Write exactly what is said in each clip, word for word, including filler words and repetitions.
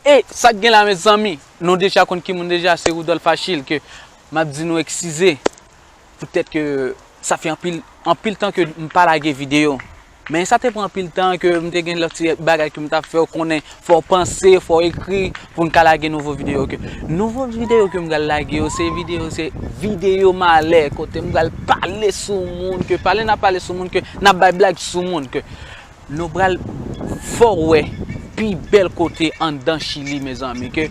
E sa k gen la, mezanmi, nou deja konn ki moun deja, se Rudolph Achille, ke m ap di nou eskize poutèt ke sa fè anpil, anpil tan ke m pa lage videyo. Men sa te pran anpil tan ke m te gen lòt ti bagay ke m t ap fè, w konnen, fò w panse, fò w ekri pou n ka lage nouvo videyo. Ke nouvo videyo ke m pral lage yo, se videyo, se videyo malè, kote m pral pale sou moun, ke pale n ap pale sou moun, ke n ap bay blag sou moun, ke nou pral fè w wè pi bèl kote anndan Chili, mezanmi, ke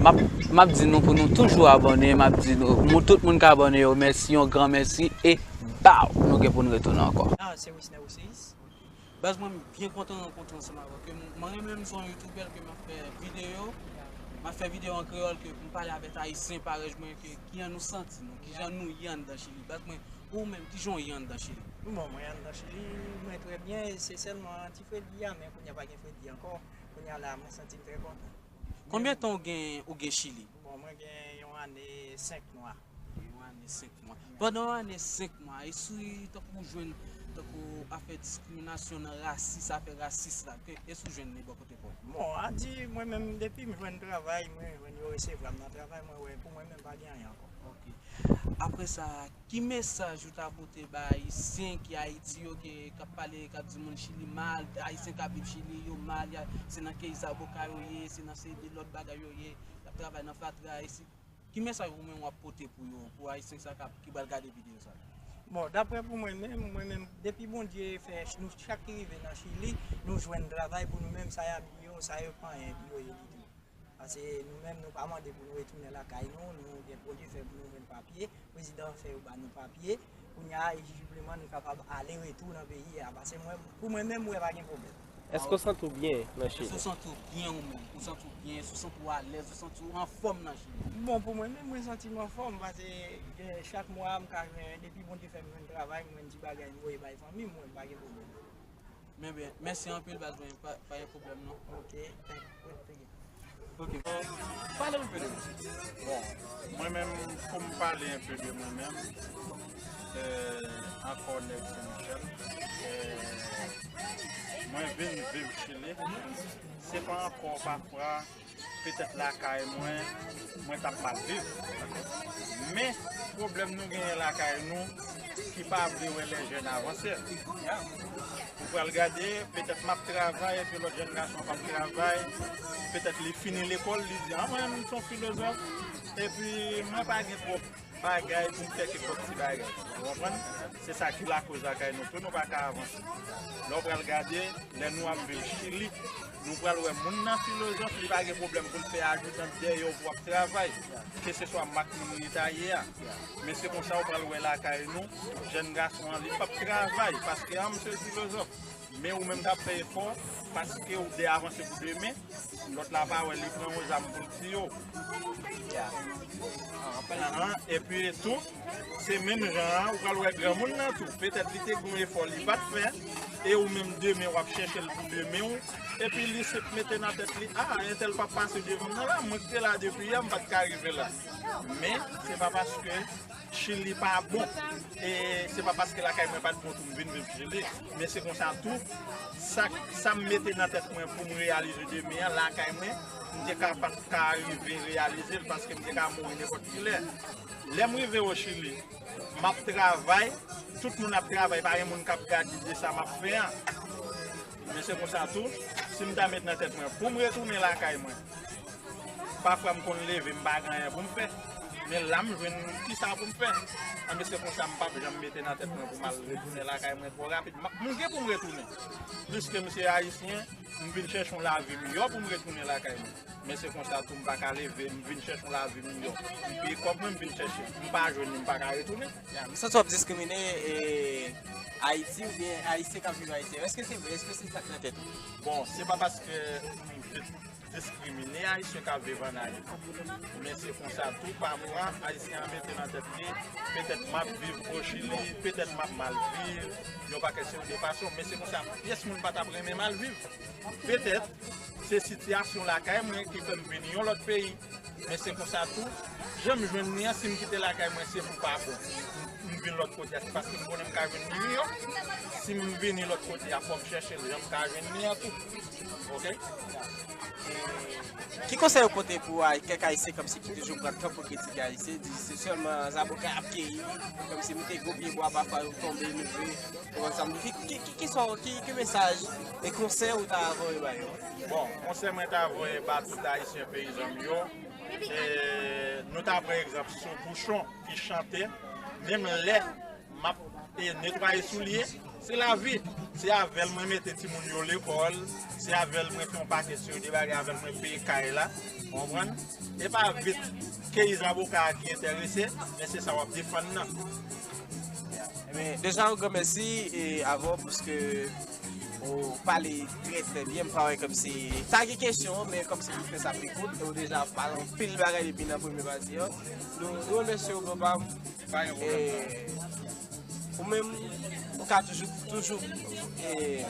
m ap, m ap di nou pou nou toujou abòne, m ap di nou, moun, tout moun k abòne yo, mèsi, yon gran mèsi, e baw, nou gen pou n retounen ankò. Ah, se Wisner Osiris. Baz, mwen, m byen kontan rankontre ansanm avè w. Ke m, mwen menm, m se yon youtubè ke m ap fè videyo, m ap fè videyo an kreyòl, ke m pale avèk Ayisyen parèy mwen, ke kijan nou santi nou, kijan nou ye anndan Chili. Baz, mwen, ou menm, kijan w ye anndan Chili? Bon, mwen anndan Chili, mwen trè byen, e se sèlman ti fredi a, men kounye a pa gen fredi ankò. Kounye a la, mwen santi m trè kontan. Konbyen tan ou gen, ou gen Chili? Bon, mwen gen yon ane senk mwa. Yon ane senk mwa. Pandan yon ane senk mwa, èske tankou w jwenn, tankou afè diskriminasyon nan rasis, afè rasis la, ke, èske w jwenn li bò kote pa w? Bon, a di, mwen menm, depi m jwenn travay, mwen jwenn yo resevwa m nan travay, mwen wè, pou mwen menm, pa gen anyen ankò. Ok. Apre sa, ki mesaj ou ta pote ba Ayisyen ki Ayiti yo, ke, k ap pale, k ap di moun Chili mal, Ayisyen k ap viv Chili yo mal, ya, se nan Keyzaboka yo ye, se nan seri de lòt bagay yo ye, y ap travay nan fatra, e se, ki mesaj ou menm w ap pote pou yo, pou Ayisyen sa k ap, ki pral gade videyo sa? Bon, daprè pou mwen menm, mwen menm, depi Bondye fè ch-, nou chak ki rive nan Chili, nou jwenn travay pou nou menm, sa y ap di yo, sa yo pa anyen pou yo ye ditou. Paske nou menm, nou pa mande pou nou retounen lakay nou, nou gen pwodui fè pou nou jwenn papye, prezidan fè yo ba nou papye, kounye a, elijibleman, nou kapab ale retou nan peyi a. Paske mwen, pou mwen menm, mwen pa gen pwoblèm. Èske w santi w byen nan Chili? Èske w santi w byen ou menm? Ou santi w byen, èske w santi w alèz, ou santi w anfòm nan Chili? Bon, pou mwen menm, mwen santi m anfòm, paske, eh, chak mwa, m ka jwenn, depi Bondye fè m jwenn travay, m jwenn ti bagay, m voye bay fanmi m, mwen, m pa gen pwoblèm. Men byen, mèsi anpil, baz, mwen pa, pa gen pwoblèm non. Ok, thank, thank you. Ok. Pale anpe de ou. Bon, mwen menm, pou m pale anpe de mwen menm, eh, ankò nèg Sen Michèl, eh, mwen vin viv Chili. Se pa ankò pafwa petèt lakay mwen, mwen t ap mal viv. Men, pwoblèm nou genyen lakay nou ki pa vle wè lè jèn avanse. Ou pral gade, petèt m ap travay, epi lòt jèn gason p ap travay, petèt li fini lekòl, li di, "A, mwen, m se yon filozòf, epi mwen pa gen twòp bagay pou m fè kèk lòt ti bagay." Ou konprann? Se sa ki lakoz lakay nou tou, nou pa ka avanse. Lè w pral gade, lè nou ap viv Chili, nou pral wè moun nan filozòf, li pa gen pwoblèm pou l fè ajoutans dèyè w pou w ap travay, keseswa mak moun li ta ye a. Men se konsa w pral wè lakay nou, jèn gason an, li p ap travay, paske a, m se filozòf. Men ou menm k ap fè efò, paske w vle avanse pou demen, lòt la pa wè, li pran yon zam pou l tiye w. Ahan, epi tou, se menm jan an, ou pral wè granmoun nan tou. Petèt li te gen yon efò li pa t fè, e ou menm demen w ap chèche l pou demen w, epi li se mete nan tèt li, a, entèl p ap pase devan m nan la, mwen ki te la depi yè, m pa t ka rive la. Men, se pa paske Chili pa bon. E se pa paske lakay mwen pa t bon tou m vin viv Chili, men se konsa tou, sa, sa m mete nan tèt mwen pou m reyalize demen an, lakay mwen, m te ka pa t ka rive reyalize l paske m te ka mouri nenpòt ki lè. Lè m rive o Chili, m ap travay, tout moun ap travay, pa gen moun k ap gade de sa m ap fè an. Men se konsa tou, si m ta met nan tèt mwen pou m retounen lakay mwen, pafwa m konn leve, m pa gen anyen pou m fè. Men la, m jwenn kisa pou m fè. Anben, se konsa, m p ap janm mete nan tèt mwen pou m al retounen lakay mwen twò rapid. M ap, m gen pou m retounen. Piske m se Ayisyen, m vin chèche yon lavi miyò pou m retounen lakay mwen. Men se konsa tou, m pa ka leve, m vin chèche yon lavi miyò. M peye kòb mwen, m vin chèche. M pa jwenn li, m pa ka retounen. Ya, m santi w ap diskrimine, e, Ayiti oubyen Ayisyen k ap viv Ayiti. Èske se vre? Èske se sa k nan tèt ou? Bon, se pa paske m vin diskrimine Ayisyen k ap viv ann Ayiti. Men se konsa tou, pafwa, Ayisyen an mete nan tèt li, petèt m ap viv o Chili, petèt m ap mal viv, yon pakèt seri de fason. Men se konsa, pyès moun pa t ap renmen mal viv. Petèt, se sitiyasyon lakay mwen ki fè m vin yon lòt peyi. Men se konsa tou, jan m jwenn li an, si m kite lakay mwen, se pou pa bon. M vin lòt kote a, se paske m konnen m ka jwenn li yo. Si m vini lòt kote a, fò m chèche l jan m ka jwenn li an tou. Oke? Ki konsèy ou pote pou ay- kèk Ayisyen kòmsi ki toujou pran tan pou kritike Ayisyen, di se sèlman zaboka y ap keyi, kòmsi moute gwo pye bwa pafwa yo tonbe, leve, ou konn sa m di. Ki, ki, ki, ki, sò- ki, ki mesaj e konsèy ou ta voye ba yo? Bon, konsèy mwen ta voye ba tout Ayisyen peyizan m yo, e, nou ta pran egzanp sou bouchon ki chante, menm lè m ap e netwaye soulye, se lavi. Se avè l mwen mete timoun yo lekòl, se avè l mwen fè yon pakèt seri de bagay, avè l mwen peye kay la, ou konprann? E pa vit keyi zaboka a ki enterese, men se sa w ap defann nan. Ebyen, deja yon gran mèsi e avè w paske ou pale trè trè byen, m pa wè kòmsi ta gen kesyon, men kòmsi pou fè sa pi kout, e ou deja pale anpil bagay depi nan premye pati an. Nou, nou remèsye w, papa m. Pa gen pwoblèm non. E ou menm, ou ka toujou, toujou e,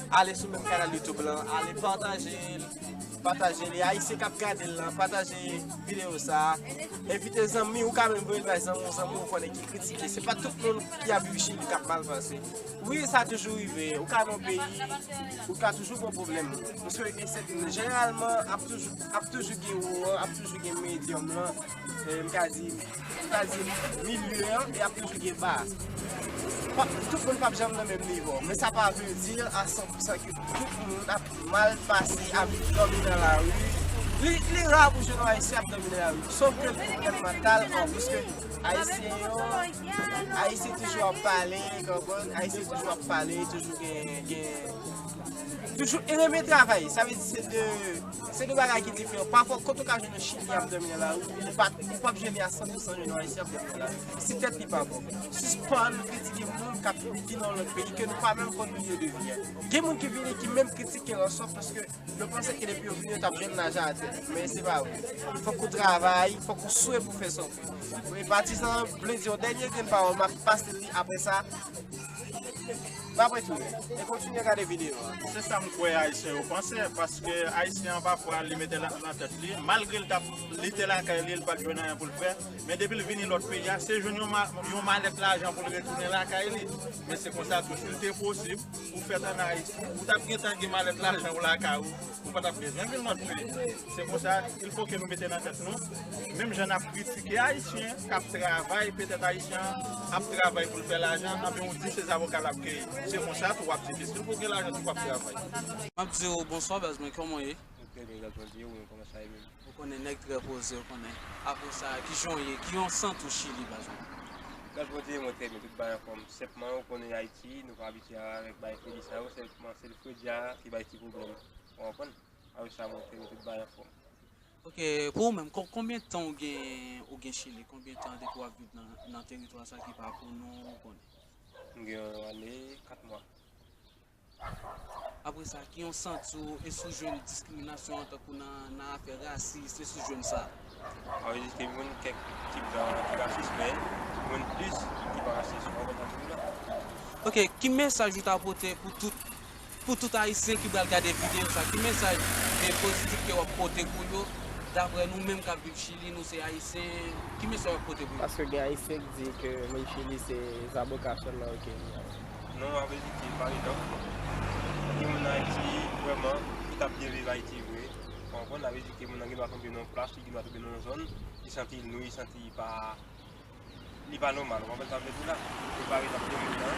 ale sou menm kanal YouTube lan, ale pataje l, pataje li. Ayisyen k ap gade l lan, pataje videyo sa a. Envite zanmi, ou ka menm voye l bay zanmi w, zanmi w konnen ki kritike. Se pa tout moun ki ap viv Chili k ap mal pase. Wi, sa toujou rive. Ou ka nan yon peyi, ou ka toujou gen pwoblèm. Paske e se jeneralman ap toujou, ap toujou gen ou an, ap toujou gen medyòm lan. E, m ka di, m ka di milye an, e ap toujou gen ba. Pa, tout moun p ap janm nan menm nivo, men sa pa vle di a san pou san ke tout moun ap mal pase, ap dòmi nan lari. Li, li ra pou jwenn yon Ayisyen ap dòmi nan lari. Sof ke l gen pwoblèm mantal, an, paske Ayisyen yo, Ayisyen toujou ap pale, konprann? Ayisyen toujou ap pale, toujou gen, gen, toujou e renmen travay. Sa vle di se de, se de bagay ki diferan. Pafwa, kote w ka jwenn yon Chilyen ap dòmi nan lari, ou pa, ou p ap jwenn li a san pou san jwenn yon Ayisyen ap dòmi nan lari. Si tèt li pa bon. Sispann kritike moun k ap vin nan lòt peyi ke nou pa menm konn milye de vi a. Gen moun ki vini ki menm kritike l an sòf paske yo panse ke depi yo vini yo t ap jwenn lajan atè. Men se pa vre. Fòk ou travay, fòk ou swe pou fè sa w vle. E patizan, vle di yon dènye grenn pawòl, m ap pase li apre sa. M ap retounen. E kontinye gade videyo a. Se sa m kwè Ayisyen yo panse, paske Ayisyen an pafwa li mete la nan tèt li, malgre l t ap, li te lakay li, li pa t jwenn anyen pou l fè, men depi l vini lòt peyi a, se jwenn yon, ma, yon malèt lajan pou l retounen lakay li. Men se konsa tou, si l te posib pou fèt ann Ayiti, ou t ap gentan gen malèt lajan w lakay ou, ou pa t ap bezwen vin lòt peyi. Se konsa, il faut que nou mete nan tèt nou, menm jan n ap kritike Ayisyen k ap travay, petèt Ayisyen an ap travay pou l fè lajan, anben ou di se zaboka l ap keyi. Se konsa tou, w ap difisil pou w gen lajan si w p ap travay. M ap di w bonswa baz mwen, kòman w ye? Mwen trè byen, gras Bondye, ou menm kòman sa ye menm? Ou konnen nèg trè poze, ou konnen. Apre sa, kijan w ye? Ki yon sant ou Chili, baz mwen? Gras Bondye, mwen trè byen, tout bagay anfòm. Senpman, ou konnen Ayiti, nou pa abitye avèk bagay kredi sa yo, senpman, se l fredi a ki bay ti pwoblèm. Ou konprann? Apre sa, mwen trè byen, tout bagay anfòm. Ok, pou ou menm, kon, konbyen tan ou gen, ou gen Chili? Konbyen tan depi w ap viv nan, nan teritwa sa ki pa pou nou, ou konnen? M gen yon ane, kat mwa. Apre sa, ki yon santi w, èske w jwenn diskriminasyon tankou nan, nan afè rasis, èske w jwenn sa? An rejistre moun kèk tip jan ki rasis, men moun plis ki pa rasis, ou konprann sa m di w la? Ok, ki mesaj ou ta pote pou tout, pou tout Ayisyen ki pral gade videyo sa? Ki mesaj e pozitif ke w ap pote pou yo? Daprè nou menm k ap viv Chili, nou se Ayisyen, ki mesaj w ap pote pou yo? Paske gen Ayisyen ki di ke moun Chili se zaboka sèlman yo kenbe. Non, avèk ki, pa egzanp, gen moun Ayiti, vrèman, ki t ap byen viv Ayiti vre. Ou konprann? Avèk ki moun nan gen dwa tonbe nan yon plas, li gen dwa tonbe nan yon zòn, li santi l nou, li santi li pa, li pa nòmal. Ou konprann sa m vle di w la? E pa egzanp, gen moun nan,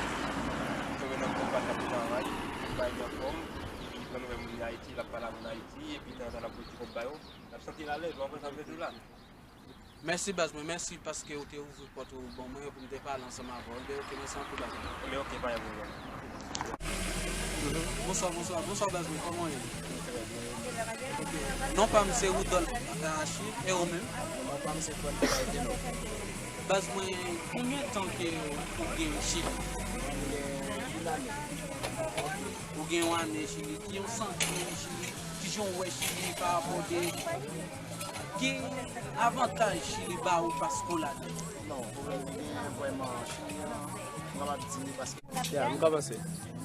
ki tonbe nan yon plas, l ap travay, li pa gen anfòm, epi li pran nouvèl moun Ayiti, l ap pale ak moun Ayiti, epi tanzantan l ap voye ti kòb ba yo, l ap santi l alèz. Ou konprann sa m vle di w la? Mèsi baz mwen, mèsi paske ou te ouvri pòt ou ban mwen pou m te pale ansanm avè w. Ebyen ok, mèsi anpil baz mwen. Ebyen ok, pa gen pwoblèm. Bonswa, bonswa, bonswa baz mwen, kòman w ye? Ok. Non pa m se Rudolph Arachi, e ou menm? Non pa m se Paul Cardeno. Baz mwen, konbyen tan ke ou gen Chili? Mwen gen yon ane. Ou gen yon ane Chili, ki yon santi Chili, kijan w wè Chili pa rapò de, ki avantaj Chili ba ou paske w la? Non, pwoblèm ki genyen vrèman Chili an, m kapab di paske. Ya, m kòmanse.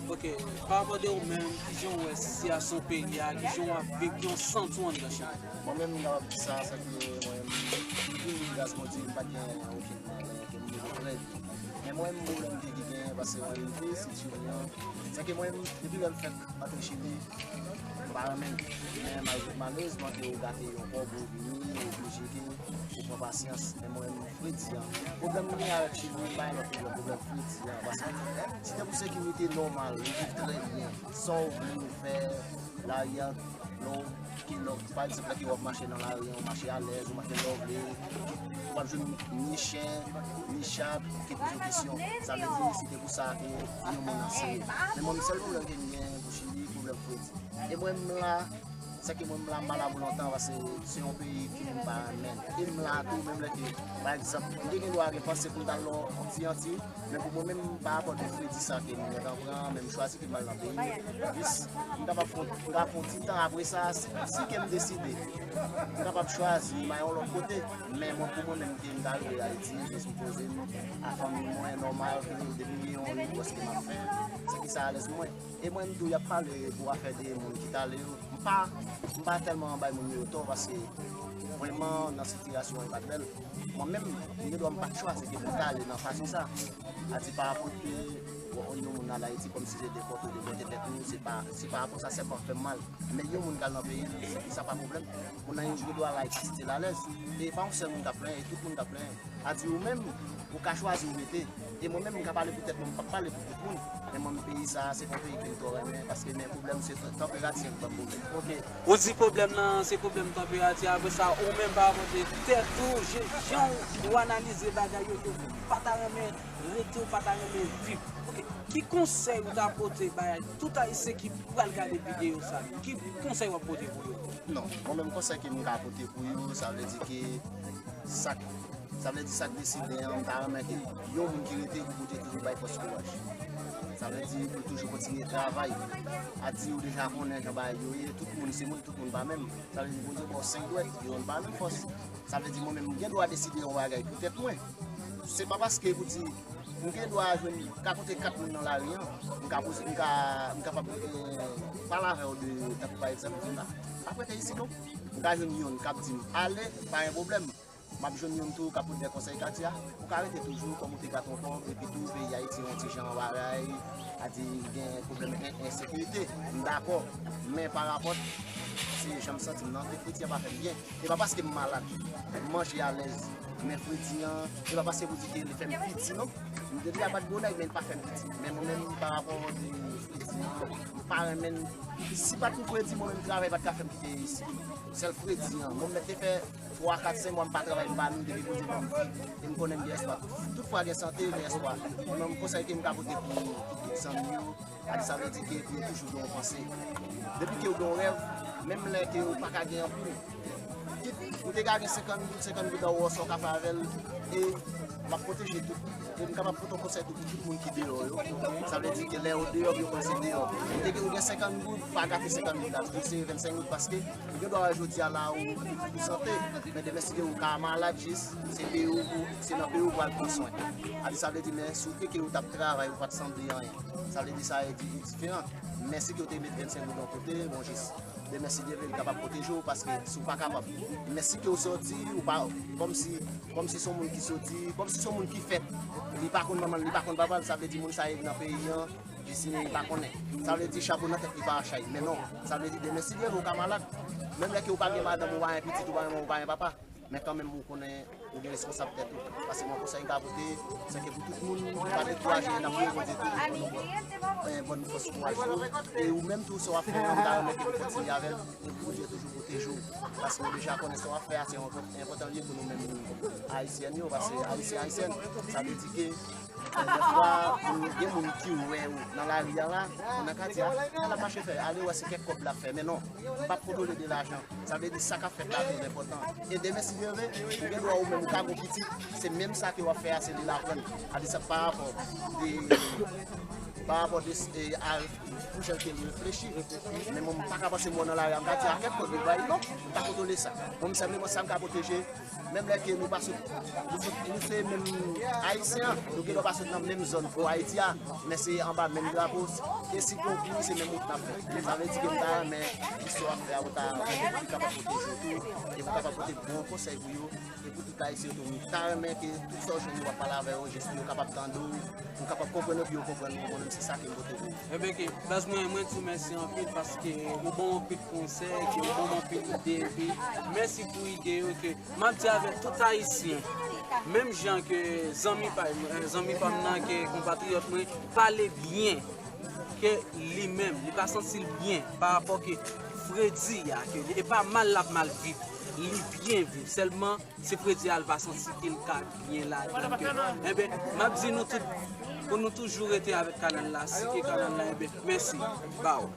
Ok, pa rapò de ou menm, kijan w wè sitiyasyon peyi a, kijan w ap viv, ki yon santi w anndan Chili? Mwen menm m kapab di sa, sa ke mwen menm, m vini gras Bondye, m pa t gen okenn pwoblèm, okenn Trè byen. Men mwen menm, pwoblèm ke ki genyen, paske mwen rive Sitchili an, se ke mwen menm, depi lè m fèk antre Chili, m pa renmen l. Men malere-, malerezman ke ou gate yon kòb, ou vini, ou oblije ke ou pran pasyans. Men mwen menm, fredi an. Pwoblèm mwen genyen avèk Chili, pa yon lòt pwoblèm, pwoblèm fredi an. Paske si te pou sekirite nòmal, ou viv trè byen. Sa w vle ou fè, lari an, lè w, ki lè w, pa egzanp, lè ke w ap mache nan lari an, ou mache alèz, ou mache lè w vle, ou p ap jwenn ni chen, ni chat ki poze w kesyon. Sa vle di, se te pou sa ke yon moun nan sere. Men mwen, sèl pwoblèm ke m gen pou Chili, pwoblèm fredi. E mwen, m la, se ke mwen, m la, m pa la pou lontan, paske se yon peyi ke m pa renmen. E m la tou, menm lè ke, pa egzanp, m te gen dwa gen panse pou m t al lò ti an ti, men pou mwen menm, pa rapò de fredi sa ke m gentan pran, men m chwazi ke m al nan peyi m. Jis, m kapab fè, m ka fè yon ti tan apre sa, si, si ke m deside, m kapab chwazi m al yon lòt kote. Men mwen, pou mwen menm ke m ta rive Ayiti, jis m poze m ak fanmi mwen, nòmal, ke depi m gen yon ripòs ke m ap fè, se ki sa alèz mwen. E mwen, m tou, y ap pale pou afè de moun ki t ale yo. M pa, m pa tèlman bay moun yo tò, paske vrèman, nan sitiyasyon an, e pa t bèl. Mwen menm, m gen dwa m pa t chwazi ke pou m t ale nan fason sa. A di pa rapò ke, bon, yon moun al Ayiti kòmsi se de fòt ou de bòte tèt ou, se pa, se pa rapò sa, sa pa fè m mal. Men yon moun k al nan peyi l, sa pa pwoblèm. Moun nan gen dwa la e pa santi l alèz. E pa yon sèl moun k ap plenyen, e tout moun k ap plenyen. A di ou menm, ou ka chwazi ou rete. E mwen menm, m ka pale pou tèt mwen, m p ap pale pou tout moun. Men mwen, peyi sa, se pa yon peyi ke m twò renmen, paske men pwoblèm se tanperati an ki ban m pwoblèm. Ok. Ou di pwoblèm nan, se pwoblèm tanperati, apre sa, ou menm pa rapò de tèt ou, je-, jan ou analize bagay yo, ke ou pa ta renmen rete, ou pa ta renmen viv. Ok. Ki konsèy ou ta pote bay tout Ayisyen ki pral gade videyo sa? Ki konsèy w ap pote pou yo? Non, mwen menm konsèy ke m ka pote pou yo, sa vle di ke sa k, sa vle di sa k deside an, m ta renmen ke yon moun ki rete, ke Bondye toujou bay fòs kouraj. Sa vle di pou l toujou kontinye travay. A di ou deja konnen jan bagay yo ye, tout moun se moun, tout moun pa menm. Sa vle di Bondye ba w senk dwèt, yo pa menm fòs. Sa vle di mwen menm, m gen dwa deside yon bagay pou tèt mwen. Se pa paske pou di, m gen dwa jwenn, m ka konte kat moun nan lari an, m ka poze, m ka, m kapab, eh, pale avè w de, tankou pa egzanp, di m, "Ah, pa prete isi non." M ka jwenn youn k ap di m, "Ale, pa gen pwoblèm." M ap jwenn youn tou k ap pote de konsèy, Katia, ou ka rete toujou, kòm ou te gate yon kòb, epi tou, peyi Ayiti yon ti jan bagay, a di gen pwoblèm en-, ensekirite, m dakò. Men pa rapò, se jan m santi m nan, ke fredi an pa fè m byen. E pa paske m malad, m manje alèz, men fredi an, e pa paske pou di ke li fè m piti non. M te deja bat gwo nèg, men li pa fè m piti. Men mwen menm, pa rapò de fredi an, m pa renmen l. Si pa t pou fredi, mwen menm travay pa t ka fè m kite isi. Sèl fredi an, mwen mèt te fè twa, kat, senk mwa m pa travay, m pa ni depi Bondye ban m vi. E m konnen m gen espwa. Tout, tout fwa gen sante, gen espwa. Mwen menm, konsèy ke m ka pote pou, pou tout zanmi yo, a di sa vle di ke pou yo toujou gen yon panse. Depi ke w gen yon rèv, menm lè ke w pa ka gen anpil, kit ou te ka gen senkant goud, senkant goud anwo w, sa w ka fè avè l, e m ap pwoteje tout. E m kapab pote yon konsèy tou pou tout moun ki deyò yo. Sa vle di ke lè yo deyò, yo panse deyò. Ou te gen, ou gen senkant goud, pa gate senkant goud la. Toujou sere vennsenk goud paske ou gen dwa wè jodi a la ou, ou sante. Men demen si Dye vle ou ka malad jis, se peyi w pou, se nan peyi w pou al pran swen. A di sa vle di, men si w te ke ou t ap travay, ou pa t sanble anyen. Sa vle di sa e di, e diferan. Men si ke w te met vennsenk goud yon kote, bon jis. Demen si Dye vle, li kapab pwoteje w, paske si w pa kapab. Men si ke w soti, ou pa, kòmsi, kòmsi se yon moun ki soti, kòmsi se yon moun ki fèt. Li pa konn manman l, li pa konn papa l, sa vle di moun sa e nan peyi an, jis li pa konnen. Sa vle di chapo nan tèt li pa chay. Men non, sa vle di demen si Dye vle, ou ka malad. Menm lè ke ou pa gen madanm, ou pa gen pitit, ou pa gen manman, ou pa gen papa. Men kanmenm, ou konnen, ou gen responsab tèt ou. Paske mwen, konsèy m ka pote, se ke pou tout moun, pa dekouraje, n ap priye Bondye toujou pou nou bon, eh, bòn fòs kouraj tou. E ou menm tou, sa w ap fè an, m ta renmen ke w kontinye avè l, e pou Bondye toujou pwoteje w. Paske ou deja konnen sa w ap fè a, se yon enpòtan li ye pou nou menm Ayisyèn yo, paske Ayisyen, Ayisyèn, sa vle di ke Dèfwa, moun, gen moun ki wè ou nan lari a la, nan katye a, sa l ap mache fè, ale wè se kèk kòb l ap fè. Men non, m p ap kontwole de lajan. Sa vle di sa k ap fèt la trè enpòtan. E demen, si Dye vle, ou gen dwa ou menm ou ka gon pitit, se menm sa ke w ap fè a, se li l aprann. A di sa pa rapò de, pa rapò de, e, a, pou jan ke l reflechi. Men mwen, m pa ka panse m wè w nan lari a, m ka di a kèk kòb li bay, non, m pa kontwole sa. Mwen, m senpleman sa m ka pwoteje, Menm lè ke nou pa sot, nou sot, nou se menm Ayisyen, nou gen dwa pa sot nan menm zòn pou Ayiti a, men se anba menm drapo, e si gen yon pli, se menm wout n ap fè. Men sa vle di ke m ta renmen istwa w ap fè a, ou ta, ou kapab pwoteje yo tou, e pou kapab pote bon konsèy pou yo, e pou tout Ayisyen yo tou. M ta renmen ke tout sa w jwenn yo w ap pale avè yo, jis pou yo kapab tande w, pou kapab konprann yo, pou yo konprann ou, mwen menm se sa ke m pote pou ou. Enben, ke baz mwen, mwen di w mèsi anpil paske ou ban m anpil konsèy, ke ou ban m anpil ide, epi mèsi pou ide yo ke m ap di avèk tout Ayisyen, menm jan ke zanmi pa, eh, zanmi pa m nan, ke konpatriyòt mwen, pale byen ke li menm, li pa santi l byen pa rapò ke fredi a, ke e pa mal l ap mal viv, li byen viv. Sèlman, se fredi a l pa santi ke l ka byen ladan. Ke, enben, m ap di nou tout, pou nou toujou rete avèk kanal la, sike kanal la, enben, mèsi. Baw.